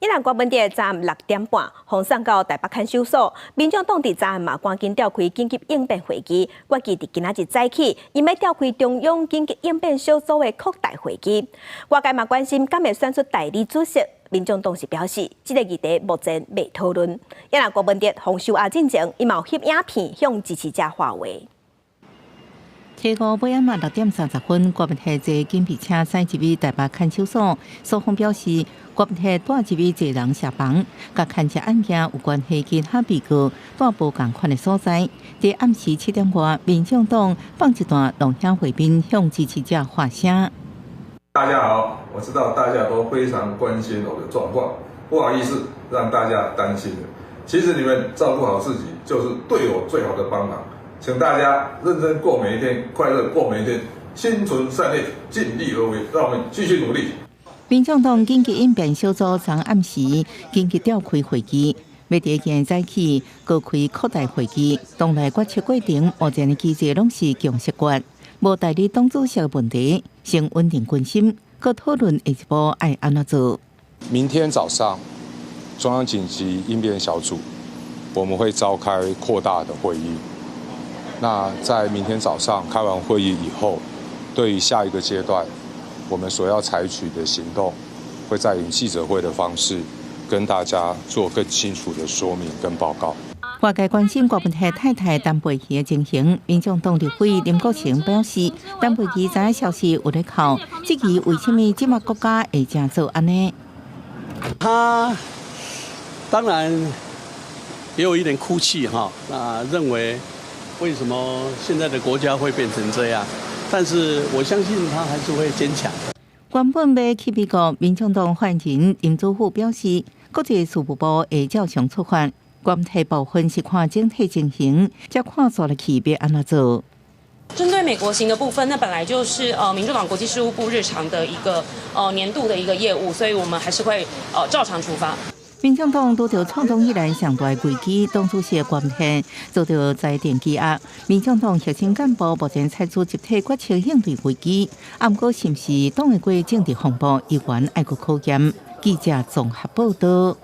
伊人郭文哲昨暗6點半，予送到台北看守所。民眾黨佇昨暗嘛趕緊召開緊急應變會議，決議佇今仔日早起，𪜶欲召開中央緊急應變小組的擴大會議。外界嘛關心，敢會選出代理主席？民眾黨是表示，這個議題目前未討論。伊人郭文哲予收押進前，伊嘛有翕影片向支持者喊話。初五尾暗6點30分，郭文哲坐緊備車駛入去台北看守所，所方表示，郭文哲帶入去坐人廂房，佮牽涉案件有關係其他被告蹛無仝款的所在。佇暗時7點外，民眾黨放一段錄影畫面向支持者發聲。大家好，我知道大家都非常關心我的狀況，不好意思讓大家擔心了。其實你們照顧好自己，就是對我最好的幫忙。請大家認真過每一天，快樂過每一天，心存善念，盡力而為，讓我們繼續努力。民眾黨緊急應變小組昨暗時緊急召開會議，欲佇今日早起召開擴大會議，黨內決策過程目前的機制攏是共識決，無代理黨主席的問題，先穩定軍心，閣討論下一步愛按怎做。明天早上，中央緊急應變小組我們會召開擴大的會議。那在明天早上開完會議以後，對於下一個階段我們所要採取的行動，會再以記者會的方式跟大家做更清楚的說明跟報告。外界關心郭文哲太太陳培琦的情形，民眾黨立委林國成表示，陳培琦知影消息有咧哭，質疑為啥物這馬國家會這做按呢？他當然也有一點哭泣哈，那認為為什麼現在的國家會變成這樣？但是我相信他還是會堅強。原本欲去美國，民眾黨發言人林祖富表示，國際事務部會照常出發，關體部分是看整體情形，才看煞落去欲按怎做。針對美國行的部分，那本來就是民主黨國際事務部日常的一個年度的一個業務，所以我們還是會照常出發。民眾黨拄著創黨以來上大危機，黨主席關鍵遭到裁定羈押。民眾黨核心幹部目前採取集體決策應對危機，毋過是毋是擋會過政治風暴，依然愛閣考驗。記者綜合報道。